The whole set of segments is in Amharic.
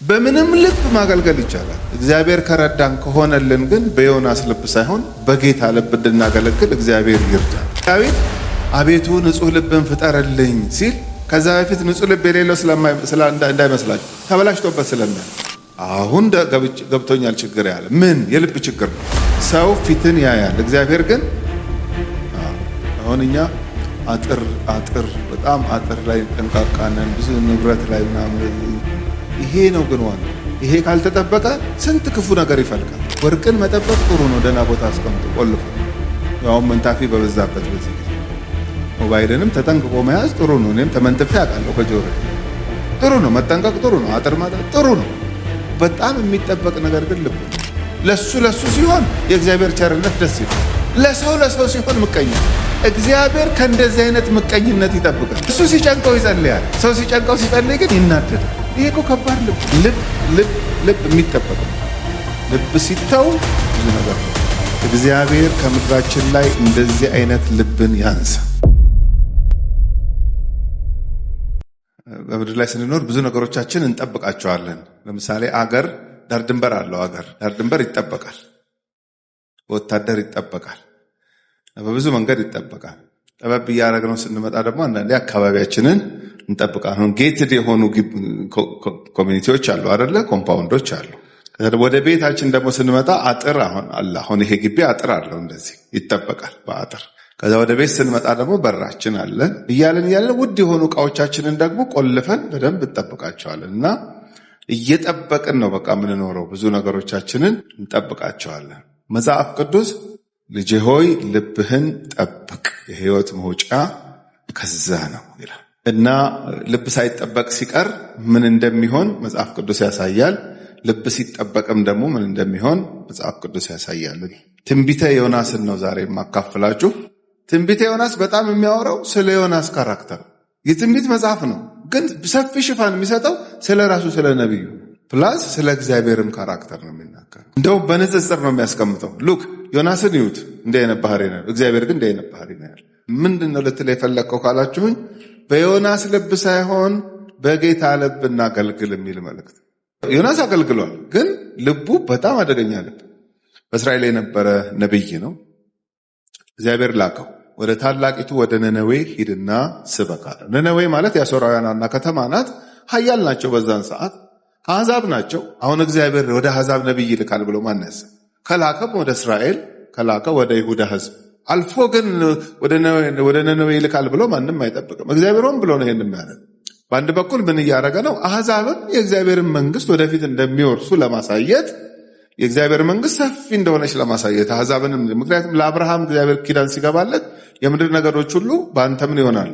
በምንም ልብ ማገልገል ይቻላል። እግዚአብሔር ከረዳን ከሆነልን ግን በዮናስ ልብ ሳይሆን በጌታ ልብ እንድናገለግል እግዚአብሔር ይርዳል። ዳዊት አቤቱ ንጹሕ ልብን ፍጠርልኝ ሲል ከዛ በፊት ንጹሕ ልብ የሌለው እንዳይመስላችሁ ተበላሽቶበት ስለሚያል አሁን ገብቶኛል ችግር ያለ ምን የልብ ችግር ነው። ሰው ፊትን ያያል፣ እግዚአብሔር ግን አሁን እኛ አጥር አጥር በጣም አጥር ላይ ጠንቃቃ ነን፣ ብዙ ንብረት ላይ ምናምን። ይሄ ነው ግን ዋናው። ይሄ ካልተጠበቀ ስንት ክፉ ነገር ይፈልቃል። ወርቅን መጠበቅ ጥሩ ነው፣ ደህና ቦታ አስቀምጦ ቆልፎ፣ ያውም መንታፊ በበዛበት በዚህ ጊዜ ሞባይልንም ተጠንቅቆ መያዝ ጥሩ ነው። እኔም ተመንትፌ አውቃለሁ ከጆሮ። ጥሩ ነው መጠንቀቅ፣ ጥሩ ነው አጥር ማጠር ጥሩ ነው። በጣም የሚጠበቅ ነገር ግን ልብ ነው። ለሱ ለሱ ሲሆን የእግዚአብሔር ቸርነት ደስ ይላል። ለሰው ለሰው ሲሆን ምቀኛ። እግዚአብሔር ከእንደዚህ አይነት ምቀኝነት ይጠብቃል። እሱ ሲጨንቀው ይጸልያል። ሰው ሲጨንቀው ሲጸልይ ግን ይናደዳል። ይሄ እኮ ከባድ ልብ ልብ ልብ ልብ የሚጠበቅ ነው። ልብ ሲተው ብዙ ነገር ነው። እግዚአብሔር ከምድራችን ላይ እንደዚህ አይነት ልብን ያንሳ። በምድር ላይ ስንኖር ብዙ ነገሮቻችን እንጠብቃቸዋለን። ለምሳሌ አገር ዳር ድንበር አለው። አገር ዳር ድንበር ይጠበቃል፣ በወታደር ይጠበቃል፣ በብዙ መንገድ ይጠበቃል። ጠበብ እያደረግነው ስንመጣ ደግሞ አንዳንዴ አካባቢያችንን እንጠብቃለን። አሁን gated የሆኑ community ዎች አሉ አይደለ? compound ኦች አሉ። ወደ ቤታችን ደግሞ ስንመጣ አጥር አሁን አለ። አሁን ይሄ ግቢ አጥር አለው፣ እንደዚህ ይጠበቃል በአጥር። ከዛ ወደ ቤት ስንመጣ ደግሞ በራችን አለ። እያለን እያለን ውድ የሆኑ እቃዎቻችንን ደግሞ ቆልፈን በደንብ እንጠብቃቸዋለን። እና እየጠበቅን ነው በቃ የምንኖረው፣ ብዙ ነገሮቻችንን እንጠብቃቸዋለን። መጽሐፍ ቅዱስ ልጄ ሆይ ልብህን ጠብቅ፣ የሕይወት መውጫ ከዛ ነው ይላል። እና ልብ ሳይጠበቅ ሲቀር ምን እንደሚሆን መጽሐፍ ቅዱስ ያሳያል። ልብ ሲጠበቅም ደግሞ ምን እንደሚሆን መጽሐፍ ቅዱስ ያሳያል። ትንቢተ ዮናስን ነው ዛሬ የማካፍላችሁ። ትንቢተ ዮናስ በጣም የሚያወራው ስለ ዮናስ character የትንቢት መጽሐፍ ነው፣ ግን ሰፊ ሽፋን የሚሰጠው ስለ ራሱ ስለ ነቢዩ plus ስለ እግዚአብሔርም character ነው የሚናገረው። እንደውም በንጽጽር ነው የሚያስቀምጠው። Look ዮናስን ይዩት፣ እንዲህ አይነት ባህሪ ነው፣ እግዚአብሔር ግን እንዲህ አይነት ባህሪ ነው ያለ። ምንድን ነው ልትል የፈለግከው ካላችሁኝ፣ በዮናስ ልብ ሳይሆን በጌታ ልብ እናገልግል የሚል መልእክት። ዮናስ አገልግሏል፣ ግን ልቡ በጣም አደገኛ ልብ። በእስራኤል የነበረ ነቢይ ነው። እግዚአብሔር ላከው ወደ ታላቂቱ ወደ ነነዌ ሂድና ስበክ አለ። ነነዌ ማለት የአሦራውያን ዋና ከተማ ናት። ኃያል ናቸው፣ በዛን ሰዓት አሕዛብ ናቸው። አሁን እግዚአብሔር ወደ አሕዛብ ነቢይ ይልካል ብሎ ማን ያስብ? ከላከም ወደ እስራኤል ከላከ ወደ ይሁዳ ሕዝብ አልፎ ግን ወደ ነነዌ ይልካል ብሎ ማንም አይጠብቅም። እግዚአብሔር ሆን ብሎ ነው ይሄን የሚያደርግ። በአንድ በኩል ምን እያደረገ ነው? አሕዛብም የእግዚአብሔርን መንግስት ወደፊት እንደሚወርሱ ለማሳየት፣ የእግዚአብሔር መንግስት ሰፊ እንደሆነች ለማሳየት አሕዛብንም። ምክንያቱም ለአብርሃም እግዚአብሔር ኪዳን ሲገባለት የምድር ነገዶች ሁሉ በአንተ ምን ይሆናሉ?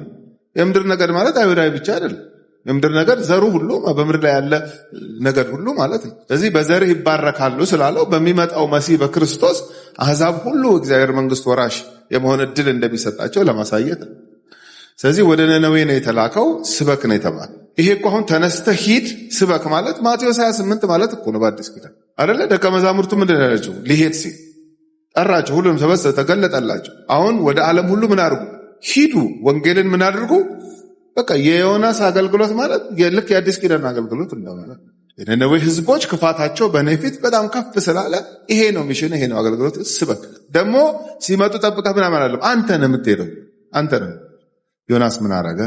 የምድር ነገድ ማለት አይሁዳዊ ብቻ አይደለም። የምድር ነገድ ዘሩ ሁሉ፣ በምድር ላይ ያለ ነገድ ሁሉ ማለት ነው። ስለዚህ በዘርህ ይባረካሉ ስላለው በሚመጣው መሲህ በክርስቶስ አሕዛብ ሁሉ እግዚአብሔር መንግስት ወራሽ የመሆን እድል እንደሚሰጣቸው ለማሳየት ነው። ስለዚህ ወደ ነነዌ ነው የተላከው፣ ስበክ ነው የተባለ። ይሄ እኮ አሁን ተነስተህ ሂድ ስበክ ማለት ማቴዎስ 28 ማለት እኮ ነው በአዲስ ኪዳን አይደለ? ደቀ መዛሙርቱ ምንድን ነው ያላቸው? ሊሄድ ሲል ጠራቸው፣ ሁሉም ሰበሰ ተገለጠላቸው። አሁን ወደ ዓለም ሁሉ ምን አድርጉ? ሂዱ፣ ወንጌልን ምን አድርጉ? በቃ የዮናስ አገልግሎት ማለት ልክ የአዲስ ኪዳን አገልግሎት እንደማለት። የነነዌ ህዝቦች ክፋታቸው በእኔ ፊት በጣም ከፍ ስላለ ይሄ ነው mission፣ ይሄ ነው አገልግሎት፣ ስበክ። ደግሞ ሲመጡ ጠብቀህ ምናምን አለም፣ አንተ ነህ የምትሄደው፣ አንተ ነህ። ዮናስ ምን አረገ?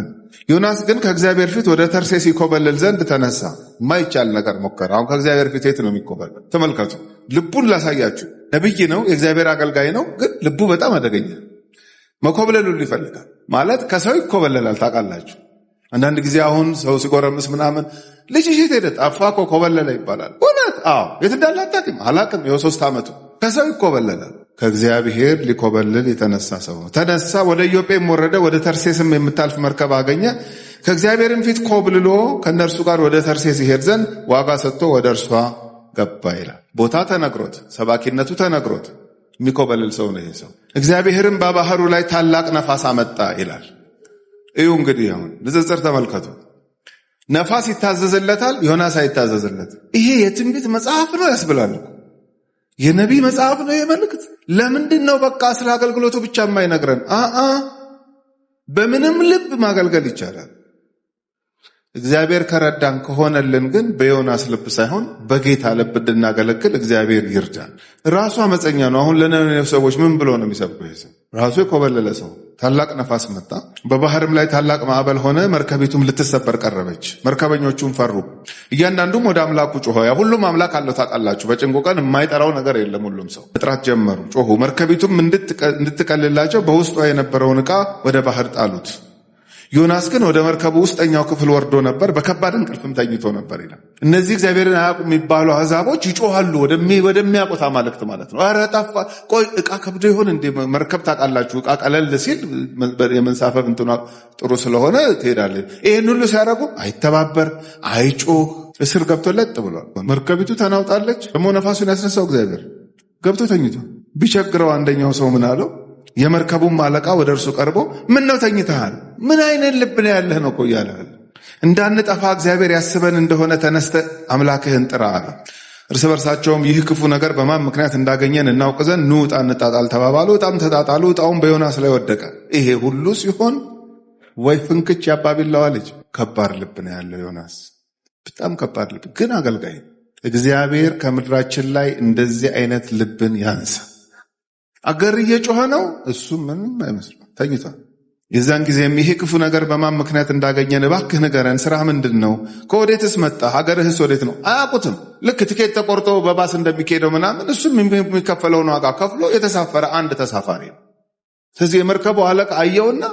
ዮናስ ግን ከእግዚአብሔር ፊት ወደ ተርሴስ ይኮበልል ዘንድ ተነሳ። የማይቻል ነገር ሞከረ። አሁን ከእግዚአብሔር ፊት የት ነው የሚኮበልል? ተመልከቱ፣ ልቡን ላሳያችሁ። ነብይ ነው፣ የእግዚአብሔር አገልጋይ ነው፣ ግን ልቡ በጣም አደገኛ። መኮብለሉን ይፈልጋል ማለት ከሰው ይኮበለላል። ታውቃላችሁ፣ አንዳንድ ጊዜ አሁን ሰው ሲጎረምስ ምናምን ልጅሽ የት ሄደ? ጠፋ እኮ ኮበለለ ይባላል። እውነት? አዎ። የት እንዳለ አታውቂም? አላውቅም። ይኸው 3 ዓመቱ። ከሰው ይኮበለላል። ከእግዚአብሔር ሊኮበልል የተነሳ ሰው ነው። ተነሳ፣ ወደ ኢዮጴም ወረደ፣ ወደ ተርሴስም የምታልፍ መርከብ አገኘ። ከእግዚአብሔርም ፊት ኮብልሎ ከእነርሱ ጋር ወደ ተርሴስ ይሄድ ዘንድ ዋጋ ሰጥቶ ወደ እርሷ ገባ ይላል። ቦታ ተነግሮት፣ ሰባኪነቱ ተነግሮት የሚኮበልል ሰው ነው ይሄ ሰው። እግዚአብሔርም በባህሩ ላይ ታላቅ ነፋስ አመጣ ይላል። እዩ እንግዲህ አሁን ንጽጽር ተመልከቱ። ነፋስ ይታዘዝለታል፣ ዮናስ አይታዘዝለት። ይሄ የትንቢት መጽሐፍ ነው ያስብላል። የነቢይ መጽሐፍ ነው የመልእክት። ለምንድን ነው በቃ ስለ አገልግሎቱ ብቻ የማይነግረን? አአ በምንም ልብ ማገልገል ይቻላል። እግዚአብሔር ከረዳን ከሆነልን ግን በዮናስ ልብ ሳይሆን በጌታ ልብ እንድናገለግል እግዚአብሔር ይርዳን። ራሱ አመፀኛ ነው። አሁን ለነነዌ ሰዎች ምን ብሎ ነው የሚሰብከው? ይሄ ራሱ የኮበለለ ሰው። ታላቅ ነፋስ መጣ፣ በባህርም ላይ ታላቅ ማዕበል ሆነ፣ መርከቢቱም ልትሰበር ቀረበች። መርከበኞቹም ፈሩ፣ እያንዳንዱም ወደ አምላኩ ጮኸ። ያ ሁሉም አምላክ አለው ታውቃላችሁ። በጭንቁ ቀን የማይጠራው ነገር የለም። ሁሉም ሰው መጥራት ጀመሩ፣ ጮሁ። መርከቢቱም እንድትቀልላቸው በውስጧ የነበረውን ዕቃ ወደ ባህር ጣሉት። ዮናስ ግን ወደ መርከቡ ውስጠኛው ክፍል ወርዶ ነበር፣ በከባድ እንቅልፍም ተኝቶ ነበር ይላል። እነዚህ እግዚአብሔርን አያውቁም የሚባሉ አሕዛቦች ይጮሃሉ፣ ወደሚያውቁት አማልክት ማለት ነው። ኧረ ጠፋ፣ ቆይ ዕቃ ከብዶ ይሆን እንዴ? መርከብ ታውቃላችሁ፣ ዕቃ ቀለል ሲል የመንሳፈፍ እንትኗ ጥሩ ስለሆነ ትሄዳለች። ይህን ሁሉ ሲያደርጉ አይተባበር፣ አይጮህ፣ እስር ገብቶ ለጥ ብሏል። መርከቢቱ ተናውጣለች። ደግሞ ነፋሱን ያስነሳው እግዚአብሔር ገብቶ ተኝቶ ቢቸግረው አንደኛው ሰው ምን አለው? የመርከቡም አለቃ ወደ እርሱ ቀርቦ ምን ነው ተኝተሃል? ምን አይነት ልብ ነው ያለህ ነው እኮ እያለ እንዳንጠፋ እግዚአብሔር ያስበን እንደሆነ ተነስተ አምላክህን ጥራ አለ። እርስ በርሳቸውም ይህ ክፉ ነገር በማን ምክንያት እንዳገኘን እናውቅ ዘንድ ኑ ዕጣ እንጣጣል ተባባሉ። ዕጣም ተጣጣሉ። ዕጣውም በዮናስ ላይ ወደቀ። ይሄ ሁሉ ሲሆን ወይ ፍንክች ያባቢላዋ ልጅ። ከባድ ልብ ነው ያለው ዮናስ፣ በጣም ከባድ ልብ፣ ግን አገልጋይ። እግዚአብሔር ከምድራችን ላይ እንደዚህ አይነት ልብን ያንሳ። አገር እየጮኸ ነው፣ እሱ ምንም አይመስልም፣ ተኝቷል። የዛን ጊዜም ይሄ ክፉ ነገር በማን ምክንያት እንዳገኘን እባክህ ንገረን፣ ስራህ ምንድን ነው? ከወዴትስ መጣ? ሀገርህስ ወዴት ነው? አያውቁትም። ልክ ትኬት ተቆርጦ በባስ እንደሚካሄደው ምናምን እሱም የሚከፈለውን ዋጋ ከፍሎ የተሳፈረ አንድ ተሳፋሪ ነው። ስለዚህ የመርከቡ አለቃ አየውና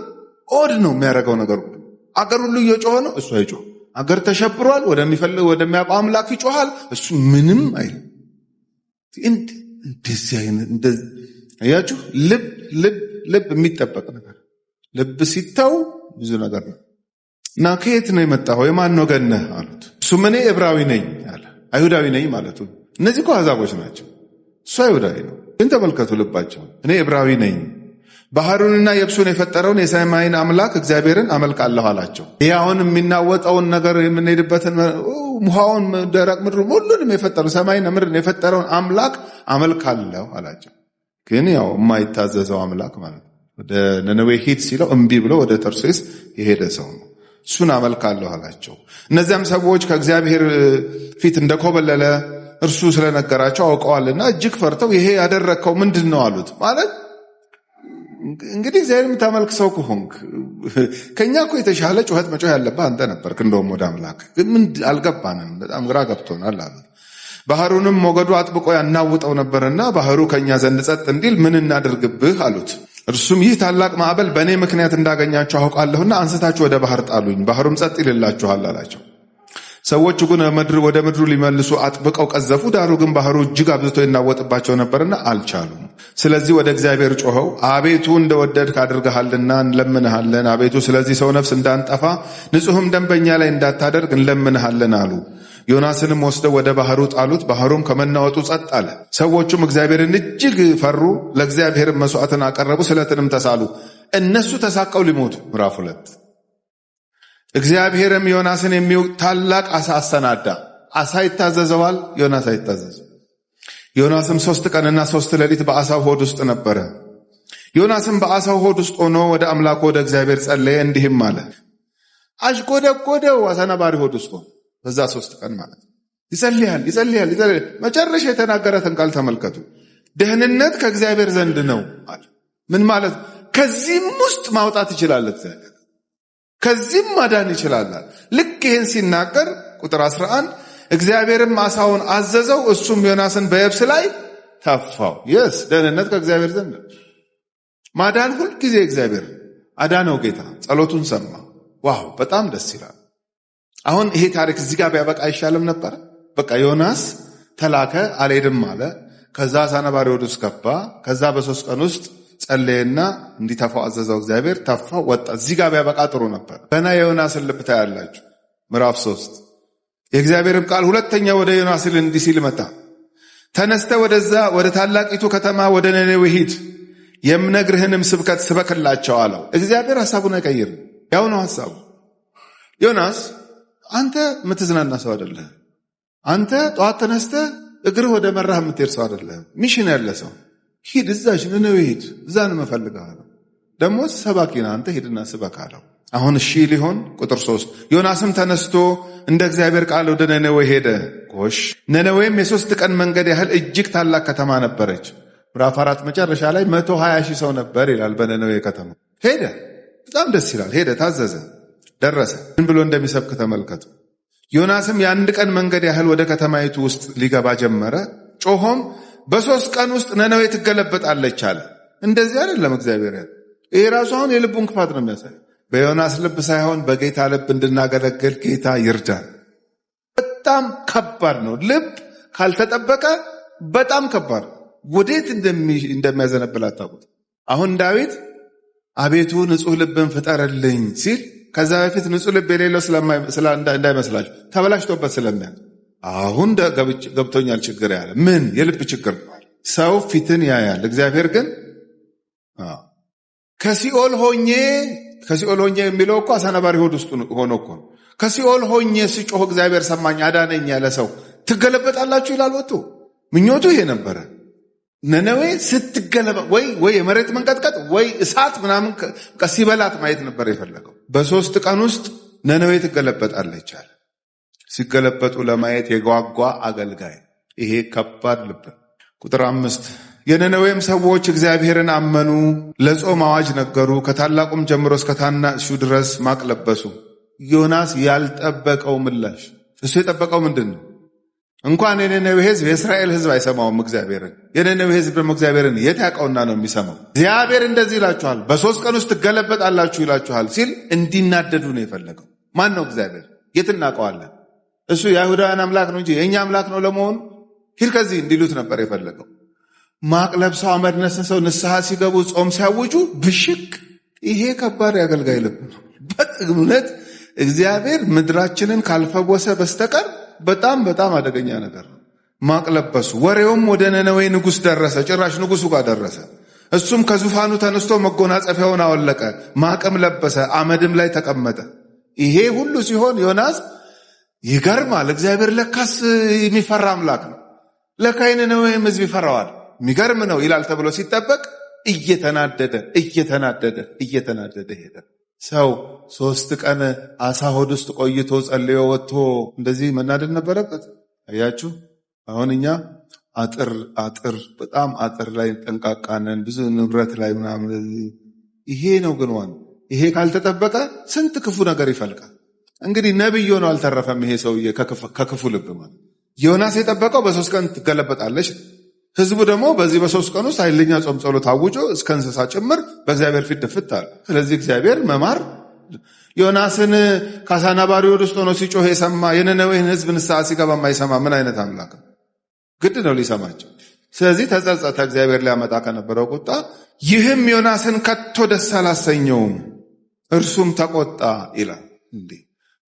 odd ነው የሚያደርገው ነገር ሁሉ። አገር ሁሉ እየጮኸ ነው፣ እሱ አይጮህ። አገር ተሸብሯል፣ ወደሚፈልግ ወደሚያውቀው አምላክ ይጮሃል፣ እሱ ምንም አይልም። እንደዚህ አይነት እንደዚህ አያችሁ፣ ልብ ልብ ልብ የሚጠበቅ ነገር፣ ልብ ሲተው ብዙ ነገር ነው። እና ከየት ነው የመጣኸው? የማን ወገን ነህ አሉት። እሱም እኔ ዕብራዊ ነኝ አለ። አይሁዳዊ ነኝ ማለቱ። እነዚህ እኮ አሕዛቦች ናቸው፣ እሱ አይሁዳዊ ነው። ግን ተመልከቱ ልባቸው። እኔ ዕብራዊ ነኝ፣ ባህሩንና የብሱን የፈጠረውን የሰማይን አምላክ እግዚአብሔርን አመልካለሁ አላቸው። ይህ አሁን የሚናወጠውን ነገር የምንሄድበትን ውሃውን፣ ደረቅ ምድሩ ሁሉንም የፈጠረው ሰማይና ምድርን የፈጠረውን አምላክ አመልካለሁ አላቸው። ግን ያው የማይታዘዘው አምላክ ማለት ነው። ወደ ነነዌ ሂድ ሲለው እምቢ ብሎ ወደ ተርሴስ የሄደ ሰው ነው። እሱን አመልካለሁ አላቸው። እነዚያም ሰዎች ከእግዚአብሔር ፊት እንደኮበለለ እርሱ ስለነገራቸው አውቀዋልና እጅግ ፈርተው ይሄ ያደረግከው ምንድን ነው አሉት። ማለት እንግዲህ እግዚአብሔር የምታመልክ ሰው ከሆንክ ከኛ እኮ የተሻለ ጩኸት መጮህ ያለብህ አንተ ነበርክ። እንደውም ወደ አምላክ ግን ምን አልገባንም፣ በጣም ግራ ገብቶናል አሉት። ባህሩንም ሞገዱ አጥብቆ ያናውጠው ነበርና ባህሩ ከኛ ዘንድ ጸጥ እንዲል ምን እናድርግብህ አሉት። እርሱም ይህ ታላቅ ማዕበል በእኔ ምክንያት እንዳገኛችሁ አውቃለሁና አንስታችሁ ወደ ባህር ጣሉኝ፣ ባህሩም ጸጥ ይልላችኋል አላቸው። ሰዎቹ ግን ወደ ምድሩ ሊመልሱ አጥብቀው ቀዘፉ። ዳሩ ግን ባህሩ እጅግ አብዝቶ ይናወጥባቸው ነበርና አልቻሉም። ስለዚህ ወደ እግዚአብሔር ጮኸው አቤቱ እንደወደድክ አድርገሃልና እንለምንሃለን። አቤቱ ስለዚህ ሰው ነፍስ እንዳንጠፋ ንጹሕም ደም በእኛ ላይ እንዳታደርግ እንለምንሃለን አሉ። ዮናስንም ወስደው ወደ ባህሩ ጣሉት። ባህሩም ከመናወጡ ጸጥ አለ። ሰዎቹም እግዚአብሔርን እጅግ ፈሩ። ለእግዚአብሔርም መስዋዕትን አቀረቡ፣ ስለትንም ተሳሉ። እነሱ ተሳቀው ሊሞቱ። ምዕራፍ 2 እግዚአብሔርም ዮናስን የሚውጥ ታላቅ አሳ አሰናዳ። አሳ ይታዘዘዋል፣ ዮናስ አይታዘዝም። ዮናስም 3 ቀንና 3 ሌሊት በአሳው ሆድ ውስጥ ነበረ። ዮናስም በአሳው ሆድ ውስጥ ሆኖ ወደ አምላኩ ወደ እግዚአብሔር ጸለየ፣ እንዲህም አለ። አሽቆደቆደው አሳ ነባሪ ሆድ ውስጥ ሆኖ በዛ 3 ቀን ማለት ይጸልያል፣ ይጸልያል፣ ይጸልያል። መጨረሻ የተናገረትን ቃል ተመልከቱ። ደህንነት ከእግዚአብሔር ዘንድ ነው አለ። ምን ማለት? ከዚህም ውስጥ ማውጣት ይችላል እግዚአብሔር፣ ከዚህም ማዳን ይችላል። ልክ ይሄን ሲናገር ቁጥር 11 እግዚአብሔርም አሳውን አዘዘው፣ እሱም ዮናስን በየብስ ላይ ተፋው። yes ደህንነት ከእግዚአብሔር ዘንድ ነው። ማዳን ሁል ጊዜ እግዚአብሔር አዳነው። ጌታ ጸሎቱን ሰማ። wow በጣም ደስ ይላል። አሁን ይሄ ታሪክ እዚህ ጋር ቢያበቃ አይሻልም ነበር? በቃ ዮናስ ተላከ፣ አልሄድም አለ። ከዛ አሳ ነባሪ ሆድ ውስጥ ገባ። ከዛ በ3 ቀን ውስጥ ጸለየና እንዲተፋው አዘዘው እግዚአብሔር። ተፋው፣ ወጣ። እዚህ ጋር ቢያበቃ ጥሩ ነበር። ገና የዮናስን ልብ ታያላችሁ። ምዕራፍ 3 የእግዚአብሔርም ቃል ሁለተኛ ወደ ዮናስ እንዲህ ሲል መጣ። ተነስተ ወደዛ ወደ ታላቂቱ ከተማ ወደ ነነዌ ሂድ፣ የምነግርህንም ስብከት ስበክላቸው አለው። እግዚአብሔር ሐሳቡን አይቀይርም። ያው ነው ሐሳቡ። ዮናስ አንተ የምትዝናና ሰው አይደለህም። አንተ ጠዋት ተነስተህ እግርህ ወደ መራህ የምትሄድ ሰው አይደለህም። mission ያለ ሰው ሂድ፣ እዛች ነነዌ ሂድ፣ እዛ ነው የምፈልግህ አለው። ደግሞ ሰባኪ ነህ አንተ፣ ሂድና ስበክ አለው። አሁን እሺ ሊሆን ቁጥር 3 ዮናስም ተነስቶ እንደ እግዚአብሔር ቃል ወደ ነነዌ ሄደ። ጎሽ ነነዌም የ3 ቀን መንገድ ያህል እጅግ ታላቅ ከተማ ነበረች። ምዕራፍ 4 መጨረሻ ላይ 120,000 ሰው ነበር ይላል በነነዌ ከተማ። ሄደ። በጣም ደስ ይላል። ሄደ፣ ታዘዘ፣ ደረሰ። ምን ብሎ እንደሚሰብክ ተመልከቱ። ዮናስም የ1 ቀን መንገድ ያህል ወደ ከተማይቱ ውስጥ ሊገባ ጀመረ። ጮሆም በ3 ቀን ውስጥ ነነዌ ትገለበጣለች አለ። እንደዚህ አይደለም እግዚአብሔር ያለው። ይሄ ራሱ አሁን የልቡን ክፋት ነው የሚያሳየው። በዮናስ ልብ ሳይሆን በጌታ ልብ እንድናገለግል ጌታ ይርዳን። በጣም ከባድ ነው። ልብ ካልተጠበቀ በጣም ከባድ ነው። ወዴት እንደሚያዘነብል አታውቁት። አሁን ዳዊት አቤቱ ንጹህ ልብን ፍጠርልኝ ሲል ከዛ በፊት ንጹህ ልብ የሌለው እንዳይመስላችሁ ተበላሽቶበት ስለሚያውቅ አሁን ገብቶኛል ችግር ያለ ምን የልብ ችግር ነው። ሰው ፊትን ያያል፣ እግዚአብሔር ግን ከሲኦል ሆኜ የሚለው እኮ አሳ ነባሪ ሆድ ውስጥ ሆኖ እኮ ነው። ከሲኦል ሆኜ ስጮህ እግዚአብሔር ሰማኝ አዳነኝ ያለ ሰው ትገለበጣላችሁ ይላል ወጥቶ። ምኞቱ ይሄ ነበረ። ነነዌ ስትገለበ ወይ የመሬት መንቀጥቀጥ ወይ እሳት ምናምን ሲበላት ማየት ነበር የፈለገው። በ3 ቀን ውስጥ ነነዌ ትገለበጣለች አለ። ሲገለበጡ ለማየት የጓጓ አገልጋይ። ይሄ ከባድ ልብ። ቁጥር 5 የነነዌም ሰዎች እግዚአብሔርን አመኑ፣ ለጾም አዋጅ ነገሩ፣ ከታላቁም ጀምሮ እስከ ታናሹ ድረስ ማቅ ለበሱ። ዮናስ ያልጠበቀው ምላሽ። እሱ የጠበቀው ምንድን ነው? እንኳን የነነዌ ሕዝብ የእስራኤል ሕዝብ አይሰማውም እግዚአብሔርን። የነነዌ ሕዝብ ደግሞ እግዚአብሔርን የት ያውቀውና ነው የሚሰማው? እግዚአብሔር እንደዚህ ይላችኋል፣ በ3 ቀን ውስጥ ትገለበጣላችሁ ይላችኋል ሲል እንዲናደዱ ነው የፈለገው። ማን ነው እግዚአብሔር? የት እናውቀዋለን? እሱ የአይሁዳውያን አምላክ ነው እንጂ የእኛ አምላክ ነው ለመሆኑ? ሂድ ከዚህ እንዲሉት ነበር የፈለገው። ማቅ ለብሰው አመድ ነስንሰው ንስሐ ሲገቡ ጾም ሲያውጁ ብሽቅ። ይሄ ከባድ ያገልጋይ ልብ ነው። በእውነት እግዚአብሔር ምድራችንን ካልፈወሰ በስተቀር በጣም በጣም አደገኛ ነገር ነው። ማቅ ለበሱ። ወሬውም ወደ ነነዌ ንጉሥ ደረሰ። ጭራሽ ንጉሱ ጋር ደረሰ። እሱም ከዙፋኑ ተነስቶ መጎናጸፊያውን አወለቀ፣ ማቅም ለበሰ፣ አመድም ላይ ተቀመጠ። ይሄ ሁሉ ሲሆን ዮናስ ይገርማል። እግዚአብሔር ለካስ የሚፈራ አምላክ ነው። ለካ የነነዌም ሕዝብ ይፈራዋል። የሚገርም ነው ይላል ተብሎ ሲጠበቅ እየተናደደ እየተናደደ እየተናደደ ሄደ። ሰው 3 ቀን አሳ ሆድ ውስጥ ቆይቶ ጸልዮ ወጥቶ እንደዚህ መናደድ ነበረበት? አያችሁ፣ አሁን እኛ አጥር አጥር በጣም አጥር ላይ ጠንቃቃነን፣ ብዙ ንብረት ላይ ምናምን። ይሄ ነው ግን ዋናው። ይሄ ካልተጠበቀ ስንት ክፉ ነገር ይፈልቃል። እንግዲህ ነብይ ሆኖ አልተረፈም ይሄ ሰውዬ ከክፉ ልብ ማለት። ዮናስ የጠበቀው በ3 ቀን ትገለበጣለች። ህዝቡ ደግሞ በዚህ በ3 ቀን ውስጥ ኃይለኛ ጾም ጸሎት አውጆ እስከ እንስሳ ጭምር በእግዚአብሔር ፊት ድፍት አለ። ስለዚህ እግዚአብሔር መማር ዮናስን ከአሳ ነባሪ ሆድ ውስጥ ሆኖ ሲጮህ የሰማ የነነዌን ህዝብ ንስሐ ሲገባ የማይሰማ ምን አይነት አምላክ ነው? ግድ ነው ሊሰማቸው። ስለዚህ ተጸጸተ እግዚአብሔር ሊያመጣ ከነበረው ቁጣ። ይህም ዮናስን ከቶ ደስ አላሰኘውም፣ እርሱም ተቆጣ ይላል። እንዴ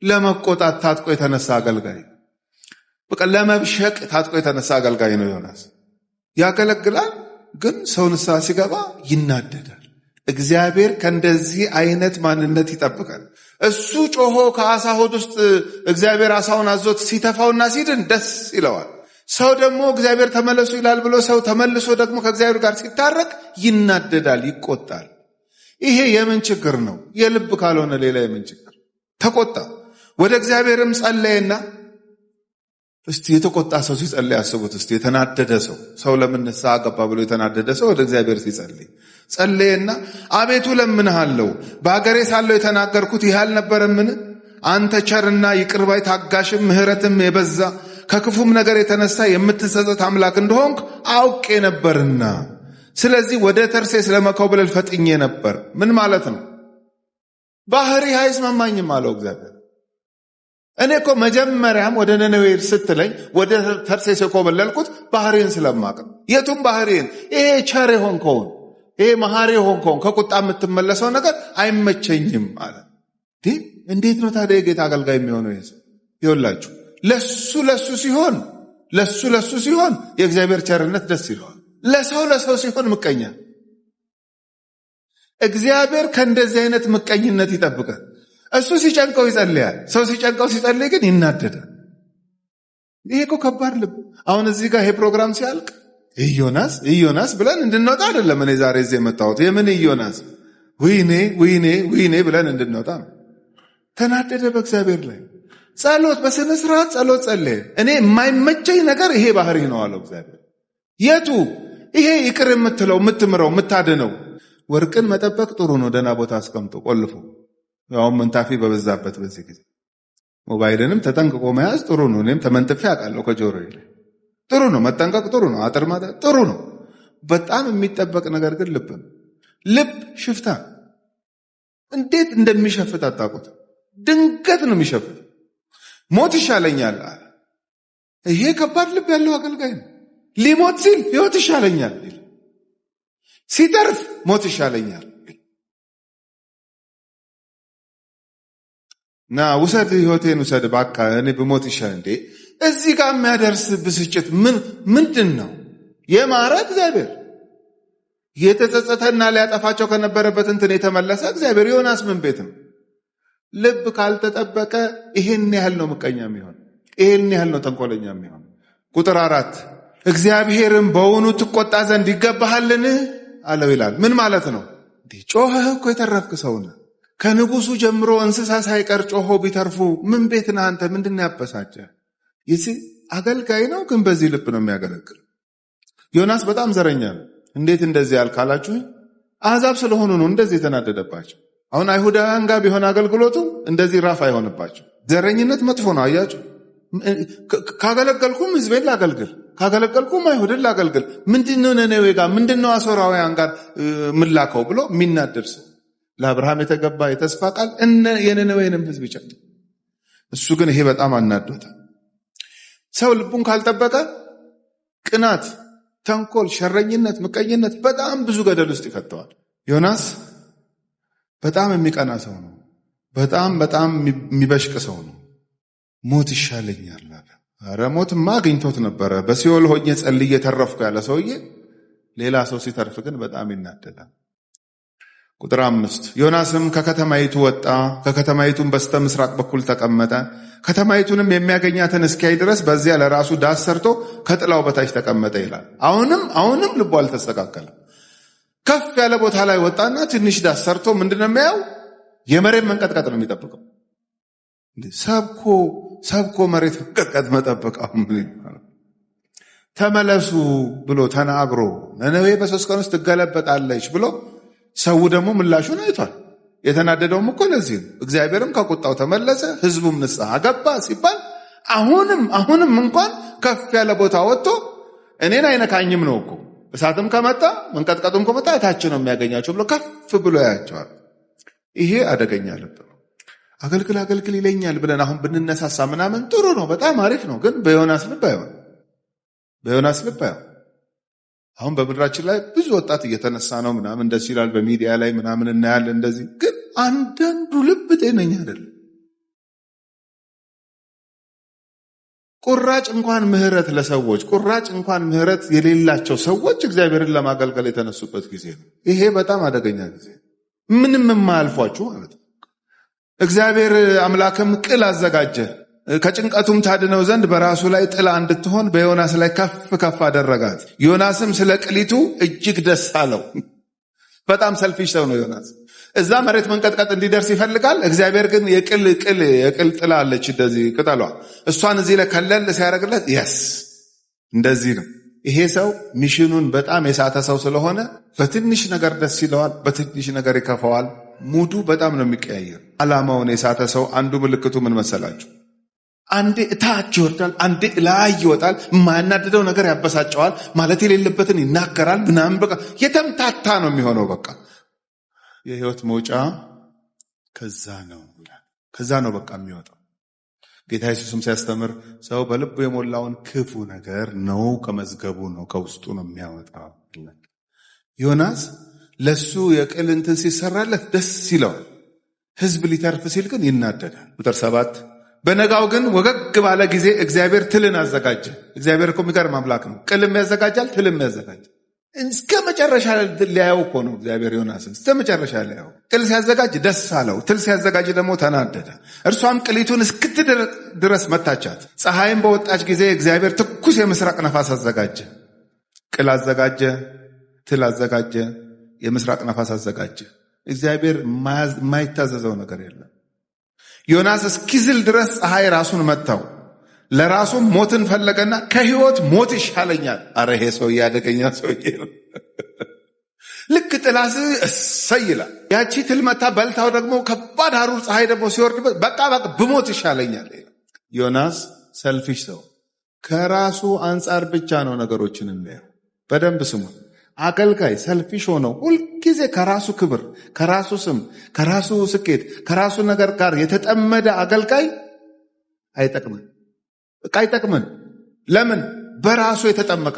ለመቆጣት ታጥቆ የተነሳ አገልጋይ፣ በቃ ለመብሸቅ ታጥቆ የተነሳ አገልጋይ ነው ዮናስ። ያገለግላል፣ ግን ሰው ንስሐ ሲገባ ይናደዳል። እግዚአብሔር ከእንደዚህ አይነት ማንነት ይጠብቃል። እሱ ጮሆ ከአሳ ሆድ ውስጥ እግዚአብሔር አሳውን አዞት ሲተፋውና ሲድን ደስ ይለዋል። ሰው ደግሞ እግዚአብሔር ተመለሱ ይላል ብሎ ሰው ተመልሶ ደግሞ ከእግዚአብሔር ጋር ሲታረቅ ይናደዳል፣ ይቆጣል። ይሄ የምን ችግር ነው? የልብ ካልሆነ ሌላ የምን ችግር? ተቆጣ፣ ወደ እግዚአብሔርም ጸለየና እስቲ የተቆጣ ሰው ሲጸልይ አስቡት። እስቲ የተናደደ ሰው ሰው ለምን ንስሐ ገባ ብሎ የተናደደ ሰው ወደ እግዚአብሔር ሲጸልይ ጸለየና አቤቱ ለምንሃለሁ፣ በአገሬ ሳለሁ የተናገርኩት ይህ አልነበረምን? አንተ ቸርና ይቅር ባይ ታጋሽም ምሕረትም የበዛ ከክፉም ነገር የተነሳ የምትጸጸት አምላክ እንደሆንክ አውቄ ነበርና፣ ስለዚህ ወደ ተርሴስ ለመኮብለል ፈጥኜ ነበር። ምን ማለት ነው? ባህሪህ አይስማማኝም አለው እግዚአብሔር። እኔ እኮ መጀመሪያም ወደ ነነዌ ስትለኝ ወደ ተርሴስ የኮበለልኩት ባህሪን ስለማቅ፣ የቱም ባህሪን ይሄ ቸር የሆንከውን ይሄ መሐሪ የሆንከውን ከቁጣ የምትመለሰው ነገር አይመቸኝም አለ። እንዴት ነው ታዲያ የጌታ አገልጋይ የሚሆነው ይሄ ሰው? ይኸውላችሁ ለሱ ለሱ ሲሆን ለሱ ለሱ ሲሆን የእግዚአብሔር ቸርነት ደስ ይለዋል። ለሰው ለሰው ሲሆን ምቀኛ። እግዚአብሔር ከእንደዚህ አይነት ምቀኝነት ይጠብቃል። እሱ ሲጨንቀው ይጸልያል። ሰው ሲጨንቀው ሲጸልይ ግን ይናደዳል። ይሄ እኮ ከባድ ልብ። አሁን እዚህ ጋር ይሄ ፕሮግራም ሲያልቅ ኢዮናስ ኢዮናስ ብለን እንድንወጣ አይደለም እኔ ዛሬ እዚህ የመጣሁት። የምን ኢዮናስ? ወይኔ ወይኔ ወይኔ ብለን እንድንወጣ ነው። ተናደደ በእግዚአብሔር ላይ። ጸሎት በስነ ስርዓት ጸሎት ጸለየ። እኔ የማይመቸኝ ነገር ይሄ ባህሪ ነው አለው እግዚአብሔር። የቱ? ይሄ ይቅር የምትለው የምትምረው የምታድነው። ወርቅን መጠበቅ ጥሩ ነው፣ ደህና ቦታ አስቀምጦ ቆልፎ፣ ያው መንታፊ በበዛበት በዚህ ጊዜ ሞባይልንም ተጠንቅቆ መያዝ ጥሩ ነው። እኔም ተመንትፌ አውቃለሁ ከጆሮዬ ላይ። ጥሩ ነው መጠንቀቅ፣ ጥሩ ነው አጥር ማጠር ጥሩ ነው። በጣም የሚጠበቅ ነገር ግን ልብ ነው። ልብ ሽፍታ፣ እንዴት እንደሚሸፍት አታውቁት። ድንገት ነው የሚሸፍት። ሞት ይሻለኛል አለ። ይሄ ከባድ ልብ ያለው አገልጋይ ነው። ሊሞት ሲል ህይወት ይሻለኛል፣ ሲተርፍ ሞት ይሻለኛል። ና ውሰድ፣ ህይወቴን ውሰድ በቃ እኔ ብሞት ይሻል። እንዴ እዚህ ጋር የሚያደርስ ብስጭት ምን ምንድን ነው? የማረ እግዚአብሔር የተጸጸተና ሊያጠፋቸው ከነበረበት እንትን የተመለሰ እግዚአብሔር ዮናስ ምን ቤት ነው? ልብ ካልተጠበቀ ይሄን ያህል ነው ምቀኛ የሚሆን፣ ይሄን ያህል ነው ተንኮለኛ የሚሆን። ቁጥር 4 እግዚአብሔርም በውኑ ትቆጣ ዘንድ ይገባሃልን አለው ይላል። ምን ማለት ነው? እንዴ ጮኸህ እኮ የተረፍክ ሰው ነህ። ከንጉሱ ጀምሮ እንስሳ ሳይቀር ጮሆ ቢተርፉ ምን ቤት ነህ አንተ? ምንድን ነው ያበሳጨህ? ይህ አገልጋይ ነው፣ ግን በዚህ ልብ ነው የሚያገለግል። ዮናስ በጣም ዘረኛ ነው። እንዴት እንደዚህ ያልካላችሁ? አሕዛብ ስለሆኑ ነው እንደዚህ የተናደደባቸው። አሁን አይሁዳውያን ጋር ቢሆን አገልግሎቱ እንደዚህ ራፍ አይሆንባቸው። ዘረኝነት መጥፎ ነው። አያችሁ፣ ካገለገልኩም ህዝቤን ላገልግል፣ ካገለገልኩም አይሁድን ላገልግል፣ ምንድነው ነነዌ ጋር ምንድነው አሦራውያን ጋር ምላከው ብሎ የሚናደድ ሰው። ለአብርሃም የተገባ የተስፋ ቃል እነ የነነዌንም ህዝብ ይጨምር። እሱ ግን ይሄ በጣም አናዶታል። ሰው ልቡን ካልጠበቀ ቅናት፣ ተንኮል፣ ሸረኝነት፣ ምቀኝነት በጣም ብዙ ገደል ውስጥ ይከተዋል። ዮናስ በጣም የሚቀና ሰው ነው። በጣም በጣም የሚበሽቅ ሰው ነው። ሞት ይሻለኛል አለ። ኧረ ሞትማ አግኝቶት ነበረ። በሲኦል ሆኜ ጸልዬ ተረፍኩ ያለ ሰውዬ ሌላ ሰው ሲተርፍ ግን በጣም ይናደዳል። ቁጥር 5 ዮናስም ከከተማይቱ ወጣ፣ ከከተማይቱም በስተምስራቅ በኩል ተቀመጠ። ከተማይቱንም የሚያገኛትን እስኪያይ ድረስ በዚያ ለራሱ ዳስ ሰርቶ ከጥላው በታች ተቀመጠ ይላል። አሁንም ልቡ አልተስተካከለም። ከፍ ያለ ቦታ ላይ ወጣና ትንሽ ዳስ ሰርቶ ምንድነው የሚያየው? የመሬት መንቀጥቀጥ ነው የሚጠብቀው። ሰብኮ ሰብኮ መሬት መንቀጥቀጥ መጠበቅ አሁን ምን ይባላል? ተመለሱ ብሎ ተናግሮ ነነዌ በ3 ቀን ውስጥ ትገለበጣለች ብሎ ሰው ደግሞ ምላሹን አይቷል። የተናደደውም እኮ ለዚህ ነው። እግዚአብሔርም ከቁጣው ተመለሰ፣ ህዝቡም ንስሐ ገባ ሲባል አሁንም እንኳን ከፍ ያለ ቦታ ወጥቶ እኔን አይነካኝም ነው እኮ፣ እሳትም ከመጣ መንቀጥቀጡም ከመጣ እታች ነው የሚያገኛቸው ብሎ ከፍ ብሎ ያያቸዋል። ይሄ አደገኛ ልብ ነው። አገልግል አገልግል ይለኛል ብለን አሁን ብንነሳሳ ምናምን ጥሩ ነው፣ በጣም አሪፍ ነው። ግን በዮናስ ልብ አይሆን፣ በዮናስ ልብ አይሆን። አሁን በምድራችን ላይ ብዙ ወጣት እየተነሳ ነው ምናምን ደስ ይላል፣ በሚዲያ ላይ ምናምን እናያለን እንደዚህ። ግን አንዳንዱ ልብ ጤነኛ አይደለም። ቁራጭ እንኳን ምህረት ለሰዎች ቁራጭ እንኳን ምህረት የሌላቸው ሰዎች እግዚአብሔርን ለማገልገል የተነሱበት ጊዜ ነው። ይሄ በጣም አደገኛ ጊዜ ነው። ምንም የማያልፏችሁ ማለት ነው። እግዚአብሔር አምላክም ቅል አዘጋጀ፣ ከጭንቀቱም ታድነው ዘንድ በራሱ ላይ ጥላ እንድትሆን በዮናስ ላይ ከፍ ከፍ አደረጋት። ዮናስም ስለ ቅሊቱ እጅግ ደስ አለው። በጣም ሰልፊሽ ሰው ነው ዮናስ። እዛ መሬት መንቀጥቀጥ እንዲደርስ ይፈልጋል። እግዚአብሔር ግን የቅል ቅል የቅል ጥላ አለች እንደዚህ ቅጠሏ፣ እሷን እዚህ ላይ ከለል ሲያደርግለት yes እንደዚህ ነው። ይሄ ሰው mission ኑን በጣም የሳተ ሰው ስለሆነ በትንሽ ነገር ደስ ይለዋል፣ በትንሽ ነገር ይከፋዋል። mood ኡ በጣም ነው የሚቀያየር። ዓላማውን የሳተ ሰው አንዱ ምልክቱ ምን መሰላችሁ? አንዴ እታች ይወርዳል፣ አንዴ ላይ ይወጣል። የማያናድደው ነገር ያበሳጨዋል፣ ማለት የሌለበትን ይናገራል ምናምን፣ በቃ የተምታታ ነው የሚሆነው። በቃ የህይወት መውጫ ከዛ ነው፣ ከዛ ነው በቃ የሚወጣው። ጌታ ኢየሱስም ሲያስተምር ሰው በልቡ የሞላውን ክፉ ነገር ነው ከመዝገቡ ነው ከውስጡ ነው የሚያወጣው። ዮናስ ለሱ የቅል እንትን ሲሰራለት ደስ ይለዋል። ህዝብ ሊተርፍ ሲል ግን ይናደዳል። ቁጥር 7 በነጋው ግን ወገግ ባለ ጊዜ እግዚአብሔር ትልን አዘጋጀ። እግዚአብሔር እኮ የሚገርም አምላክ ነው። ቅልም ያዘጋጃል፣ ትልም ያዘጋጃል። እስከ መጨረሻ ሊያየው እኮ ነው እግዚአብሔር ዮናስን እስከ መጨረሻ ሊያየው። ቅል ሲያዘጋጅ ደስ አለው፣ ትል ሲያዘጋጅ ደግሞ ተናደደ። እርሷም ቅሊቱን እስክትደርቅ ድረስ መታቻት። ፀሐይም በወጣች ጊዜ እግዚአብሔር ትኩስ የምስራቅ ነፋስ አዘጋጀ። ቅል አዘጋጀ፣ ትል አዘጋጀ፣ የምስራቅ ነፋስ አዘጋጀ። እግዚአብሔር የማይታዘዘው ነገር የለም። ዮናስ እስኪዝል ድረስ ፀሐይ ራሱን መታው። ለራሱ ሞትን ፈለገና ከህይወት ሞት ይሻለኛል። አረ ይሄ ሰውዬ አደገኛ ሰውዬ ነው። ልክ ጥላስ እሰይ ይላል። ያቺ ትል መታ በልታው ደግሞ ከባድ ሐሩር ፀሐይ ደግሞ ሲወርድበት በቃ በቃ ብሞት ይሻለኛል። ዮናስ selfish ሰው ከራሱ አንጻር ብቻ ነው ነገሮችን የሚያየው። በደንብ ስሙ። አገልጋይ selfish ሆነው ሁልጊዜ ከራሱ ክብር፣ ከራሱ ስም፣ ከራሱ ስኬት፣ ከራሱ ነገር ጋር የተጠመደ አገልጋይ አይጠቅምም። በቃ አይጠቅምም። ለምን? በራሱ የተጠመቀ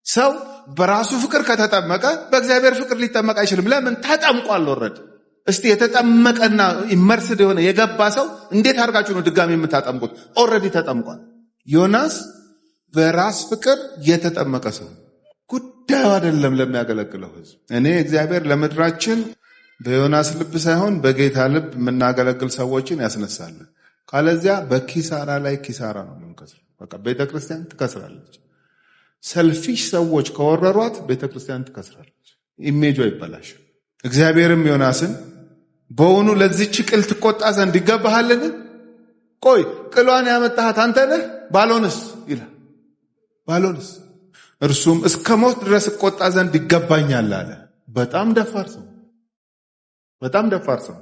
ሰው በራሱ ፍቅር ከተጠመቀ በእግዚአብሔር ፍቅር ሊጠመቅ አይችልም። ለምን? ተጠምቋል። already እስቲ የተጠመቀና immersed የሆነ የገባ ሰው እንዴት አድርጋችሁ ነው ድጋሚ የምታጠምቁት? Already ተጠምቋል። ዮናስ በራስ ፍቅር የተጠመቀ ሰው ጉዳዩ አይደለም ለሚያገለግለው ሕዝብ። እኔ እግዚአብሔር ለምድራችን በዮናስ ልብ ሳይሆን በጌታ ልብ የምናገለግል ሰዎችን ያስነሳል። ካለዚያ በኪሳራ ላይ ኪሳራ ነው የምንከስረው። በቃ ቤተክርስቲያን ትከስራለች። Selfish ሰዎች ከወረሯት ቤተክርስቲያን ትከስራለች። ኢሜጇ ይበላሻል። እግዚአብሔርም ዮናስን በውኑ ለዚች ቅል ትቆጣ ዘንድ ይገባሃልን? ቆይ ቅሏን ያመጣሃት አንተ ነህ፣ ባልሆንስ ይላል። ባልሆንስ እርሱም እስከ ሞት ድረስ እቆጣ ዘንድ ይገባኛል አለ። በጣም ደፋር ሰው፣ በጣም ደፋር ሰው።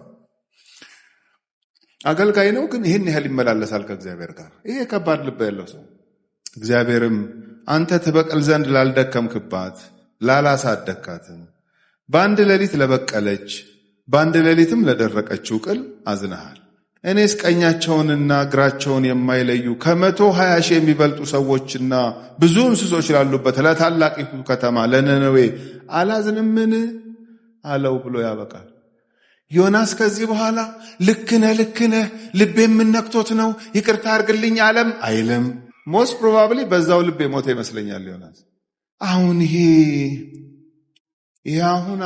አገልጋይ ነው፣ ግን ይህን ያህል ይመላለሳል ከእግዚአብሔር ጋር። ይሄ ከባድ ልብ ያለው ሰው። እግዚአብሔርም አንተ ትበቅል ዘንድ ላልደከምክባት ላላሳደግካትም በአንድ ሌሊት ለበቀለች በአንድ ሌሊትም ለደረቀችው ቅል አዝነሃል። እኔስ ቀኛቸውንና ግራቸውን የማይለዩ ከ120,000 የሚበልጡ ሰዎችና ብዙ እንስሶች ላሉበት ለታላቂቱ ከተማ ለነነዌ አላዝንምን አለው ብሎ ያበቃል። ዮናስ ከዚህ በኋላ ልክ ነህ ልክ ነህ፣ ልቤ የምነክቶት ነው፣ ይቅርታ አድርግልኝ አለም አይልም። Most probably በዛው ልብ የሞተ ይመስለኛል ዮናስ። አሁን ይሄ አሁን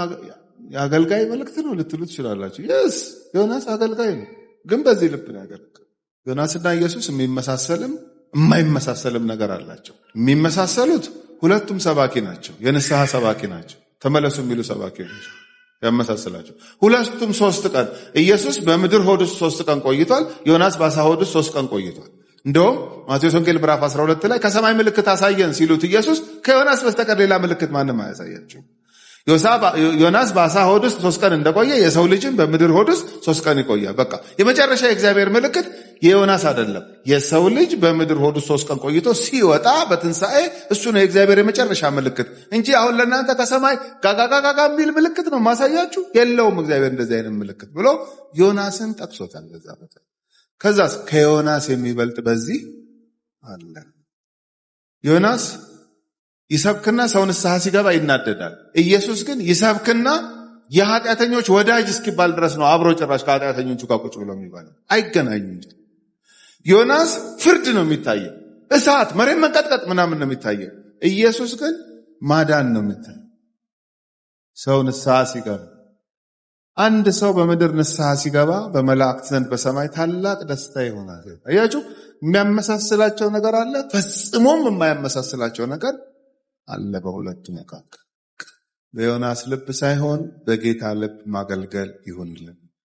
የአገልጋይ መልእክት ነው ልትሉ ትችላላችሁ። Yes፣ ዮናስ አገልጋይ ነው፣ ግን በዚህ ልብ ነው ያገለገለው። ዮናስና ኢየሱስ የሚመሳሰልም የማይመሳሰልም ነገር አላቸው። የሚመሳሰሉት ሁለቱም ሰባኪ ናቸው፣ የንስሐ ሰባኪ ናቸው፣ ተመለሱ የሚሉ ሰባኪ ናቸው። ያመሳስላቸው ሁለቱም 3 ቀን ኢየሱስ በምድር ሆድ ውስጥ 3 ቀን ቆይቷል። ዮናስ በዓሣ ሆድ ውስጥ 3 ቀን ቆይቷል። እንደውም ማቴዎስ ወንጌል ምዕራፍ 12 ላይ ከሰማይ ምልክት አሳየን ሲሉት ኢየሱስ ከዮናስ በስተቀር ሌላ ምልክት ማንም አያሳያቸውም። ዮናስ በዓሣ ሆድ ውስጥ 3 ቀን እንደቆየ የሰው ልጅም በምድር ሆድ ውስጥ 3 ቀን ይቆያል። በቃ የመጨረሻ የእግዚአብሔር ምልክት የዮናስ አይደለም። የሰው ልጅ በምድር ሆድ ውስጥ 3 ቀን ቆይቶ ሲወጣ በትንሣኤ እሱ ነው የእግዚአብሔር የመጨረሻ ምልክት እንጂ አሁን ለእናንተ ከሰማይ ጋጋጋጋጋ የሚል ምልክት ነው ማሳያችሁ የለውም እግዚአብሔር እንደዚህ አይነት ምልክት ብሎ ዮናስን ጠቅሶታል። በዛ ቦታ ከዛስ ከዮናስ የሚበልጥ በዚህ አለ። ዮናስ ይሰብክና ሰው ንስሐ ሲገባ ይናደዳል። ኢየሱስ ግን ይሰብክና የኃጢአተኞች ወዳጅ እስኪባል ድረስ ነው አብሮ ጭራሽ ከኃጢአተኞቹ ጋር ቁጭ ብሎ የሚባለው። አይገናኙም። ዮናስ ፍርድ ነው የሚታየው፣ እሳት፣ መሬት መንቀጥቀጥ ምናምን ነው የሚታየው። ኢየሱስ ግን ማዳን ነው የሚታየው። ሰው ንስሐ ሲገባ፣ አንድ ሰው በምድር ንስሐ ሲገባ በመላእክት ዘንድ በሰማይ ታላቅ ደስታ ይሆናል። አያችሁ፣ የሚያመሳስላቸው ነገር አለ፣ ፈጽሞም የማያመሳስላቸው ነገር አለ በሁለቱ መካከል። በዮናስ ልብ ሳይሆን በጌታ ልብ ማገልገል ይሁንልን።